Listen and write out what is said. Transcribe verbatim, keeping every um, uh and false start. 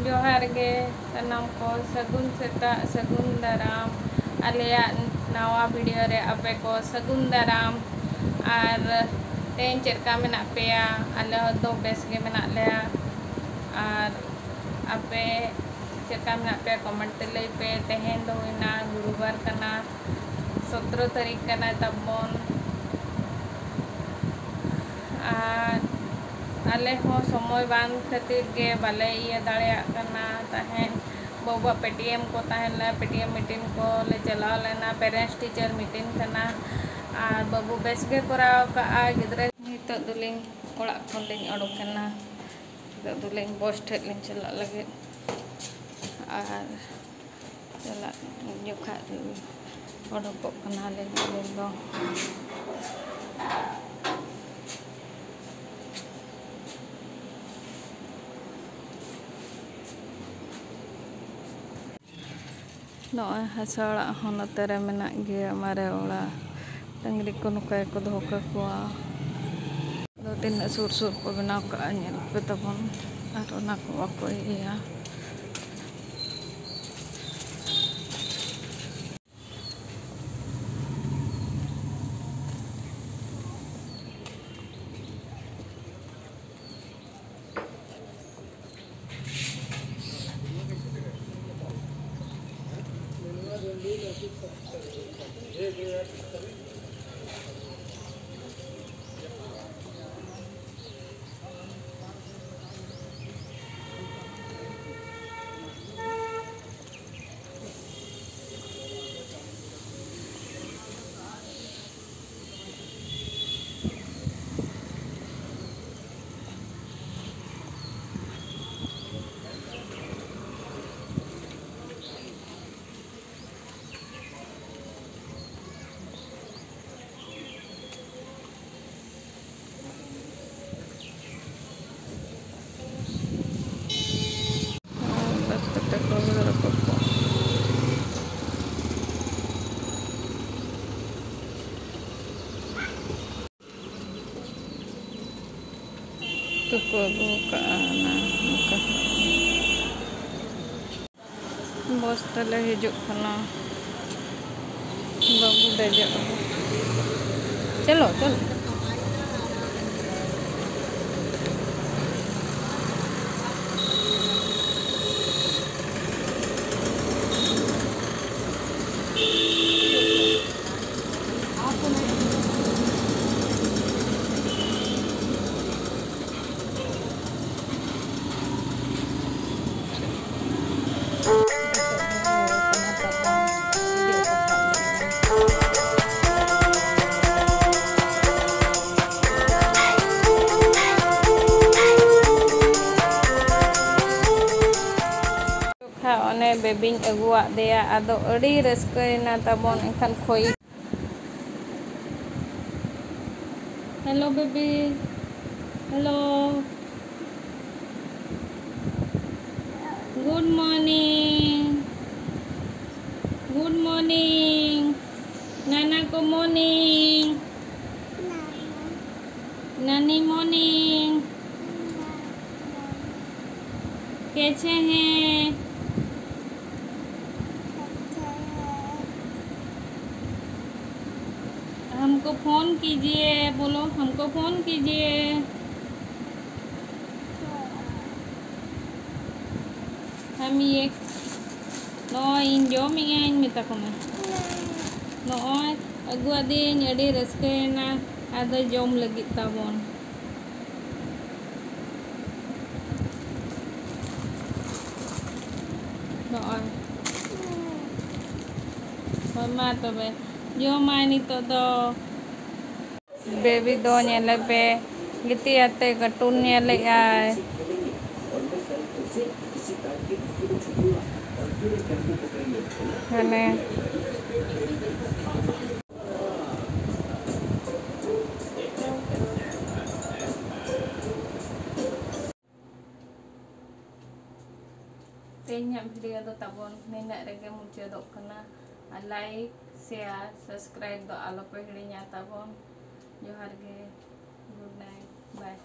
ᱡᱚᱦᱟᱨ ᱜᱮ ᱥᱟᱱᱟᱢ ᱠᱚ, ᱥᱟᱹᱜᱩᱱ ᱥᱮᱛᱟᱜ, ᱥᱟᱹᱜᱩᱱ ᱫᱟᱨᱟᱢ᱾ ᱟᱞᱮᱭᱟᱜ ᱱᱟᱣᱟ ᱵᱷᱤᱰᱤᱭᱳ ᱨᱮ ᱟᱯᱮ ᱠᱚ ᱥᱟᱹᱜᱩᱱ ᱫᱟᱨᱟᱢ᱾ ᱟᱨ ᱛᱮᱦᱮᱧ ᱪᱮᱫ ᱞᱮᱠᱟ ᱢᱮᱱᱟᱜ ᱯᱮᱭᱟ? ᱟᱞᱮ ᱫᱚ ᱵᱮᱥ ᱜᱮ ᱢᱮᱱᱟᱜ ᱞᱮᱭᱟ᱾ ᱟᱨ ᱟᱯᱮ ᱪᱮᱫ ᱞᱮᱠᱟ ᱢᱮᱱᱟᱜ ᱯᱮᱭᱟ? ᱠᱚᱢᱮᱱᱴ ᱛᱮ ᱞᱟᱹᱭ ᱯᱮ᱾ ᱛᱮᱦᱮᱧ ᱫᱚ ᱦᱩᱭᱱᱟ ᱜᱩᱨᱩᱵᱟᱨ ᱠᱟᱱᱟ, ᱥᱚᱛᱨᱚ ᱛᱟᱹᱨᱤᱠᱷ ᱠᱟᱱᱟ ᱛᱟᱵᱚᱱ᱾ ᱟᱨ ᱟᱞᱮ ᱦᱚᱸ ᱥᱚᱢᱚᱭ ᱵᱟᱝ ᱠᱷᱟᱹᱛᱤᱨ ᱜᱮ ᱵᱟᱞᱮ ᱤᱭᱟᱹ ᱫᱟᱲᱮᱭᱟᱜ ᱠᱟᱱᱟ ᱛᱟᱦᱮᱸᱫ᱾ ᱵᱟᱹᱵᱩᱣᱟᱜ ᱯᱮᱴᱤᱭᱮᱢ ᱠᱚ ᱛᱟᱦᱮᱸ ᱞᱮᱱᱟ, ᱯᱮᱴᱤᱭᱮᱢ ᱢᱤᱴᱤᱝ ᱠᱚ ᱞᱮ ᱪᱟᱞᱟᱣ ᱞᱮᱱᱟ, ᱯᱮᱨᱮᱱᱴᱥ ᱴᱤᱪᱟᱨ ᱢᱤᱴᱤᱝ ᱠᱟᱱᱟ᱾ ᱟᱨ ᱵᱟᱹᱵᱩ ᱵᱮᱥ ᱜᱮ ᱠᱚᱨᱟᱣ ᱠᱟᱜᱼᱟ ᱜᱤᱫᱽᱨᱟᱹ᱾ ᱱᱤᱛᱚᱜ ᱫᱚᱞᱤᱧ ᱚᱲᱟᱜ ᱠᱷᱚᱱ ᱞᱤᱧ ᱚᱰᱚᱠ ᱮᱱᱟ᱾ ᱱᱤᱛᱚᱜ ᱫᱚᱞᱤᱧ ᱵᱚᱥ ᱴᱷᱮᱡ ᱞᱤᱧ ᱪᱟᱞᱟᱜ ᱞᱟᱹᱜᱤᱫ᱾ ᱟᱨ ᱪᱟᱞᱟᱜ ᱡᱚᱠᱷᱟᱡ ᱚᱰᱚᱠᱚᱜ ᱠᱟᱱᱟᱞᱤᱧ ᱟᱹᱞᱤᱧ ᱫᱚ᱾ ᱱᱚᱜᱼᱚᱭ ᱦᱟᱥᱟ ᱚᱲᱟᱜ ᱦᱚᱸ ᱱᱚᱛᱮ ᱨᱮ ᱢᱮᱱᱟᱜ ᱜᱮᱭᱟ, ᱢᱟᱨᱮ ᱚᱲᱟᱜ᱾ ᱰᱟᱹᱝᱨᱤ ᱠᱚ ᱱᱚᱝᱠᱟ ᱜᱮᱠᱚ ᱫᱚᱦᱚ ᱠᱟᱠᱚᱣᱟ᱾ ᱟᱫᱚ ᱛᱤᱱᱟᱹᱜ ᱥᱩᱨ ᱥᱩᱨ ᱠᱚ ᱵᱮᱱᱟᱣ ᱠᱟᱜᱼᱟ, ᱧᱮᱞ ᱯᱮ ᱛᱟᱵᱚᱱ᱾ ᱟᱨ ᱚᱱᱟ ᱠᱚ ᱵᱟᱠᱚ ᱤᱭᱟᱹᱭᱟ᱾ ᱵᱟᱥ ᱠᱟᱛᱮ ᱠᱚ ᱨᱟᱠᱟᱵ ᱠᱚᱣᱟ᱾ ᱛᱩᱠᱩ ᱟᱹᱜᱩ ᱟᱠᱟᱫᱼᱟ ᱚᱱᱟ ᱱᱚᱝᱠᱟ᱾ ᱵᱚᱥ ᱛᱟᱞᱮ ᱦᱤᱡᱩᱜ ᱠᱟᱱᱟ᱾ ᱵᱟᱹᱵᱩ ᱫᱮᱡᱚᱜ ᱟᱵᱚ᱾ ᱪᱚᱞᱚ, ᱪᱚᱞᱚ᱾ ᱠᱷᱟᱱ ᱚᱱᱮ ᱵᱮᱵᱤᱧ ᱟᱹᱜᱩᱣᱟᱫ ᱫᱮᱭᱟ, ᱟᱫᱚ ᱟᱹᱰᱤ ᱨᱟᱹᱥᱠᱟᱹᱭᱮᱱᱟ ᱛᱟᱵᱚᱱ᱾ ᱮᱱᱠᱷᱟᱱ ᱠᱷᱚᱭ Hello, baby. Hello. Good morning. Good morning. Nana ko morning. Nani morning. कैसे हैं? हमको फोन कीजिए, बोलो, हमको फोन कीजिए। हम ये ᱱᱚᱜᱼᱚᱭ ᱤᱧ ᱡᱚᱢᱮᱜᱼᱟᱹᱧ, ᱢᱮᱛᱟ ᱠᱚ ᱢᱮ᱾ ᱱᱚᱜᱼᱚᱭ ᱟᱹᱜᱩᱣᱟᱫᱤᱧ, ᱟᱹᱰᱤ ᱨᱟᱹᱥᱠᱟᱹᱭᱮᱱᱟ᱾ ᱟᱫᱚ ᱡᱚᱢ ᱞᱟᱹᱜᱤᱫ ᱛᱟᱵᱚᱱ᱾ ᱱᱚᱜᱼᱚᱭ᱾ ᱦᱳᱭ, ᱢᱟ ᱛᱚᱵᱮ, ᱡᱚᱢᱟᱭ ᱱᱤᱛᱚᱜ ᱫᱚ᱾ ᱵᱮᱵᱤ ᱫᱚ ᱧᱮᱞᱮ ᱯᱮ, ᱜᱤᱛᱤᱡ ᱟᱛᱮ ᱠᱟᱨᱴᱩᱱ ᱧᱮᱞᱮᱜᱼᱟᱭ᱾ ᱦᱟᱱᱮ ᱛᱮᱦᱮᱧᱟᱜ ᱵᱷᱤᱰᱤᱭᱳ ᱫᱚ ᱛᱟᱵᱚᱱ ᱱᱤᱱᱟᱹᱜ ᱨᱮᱜᱮ ᱢᱩᱪᱟᱹᱫᱚᱜ ᱠᱟᱱᱟ᱾ ᱟᱨ ᱞᱟᱭᱤᱠ, ᱥᱮᱭᱟᱨ, ᱥᱟᱵᱥᱠᱨᱟᱭᱤᱵ ᱫᱚ ᱟᱞᱚ ᱯᱮ ᱦᱤᱲᱤᱧᱟ ᱛᱟᱵᱚᱱ᱾ ᱡᱚᱦᱟᱨ ᱜᱮ, ᱜᱩᱰ ᱱᱟᱭᱤᱴ, ᱵᱟᱭ᱾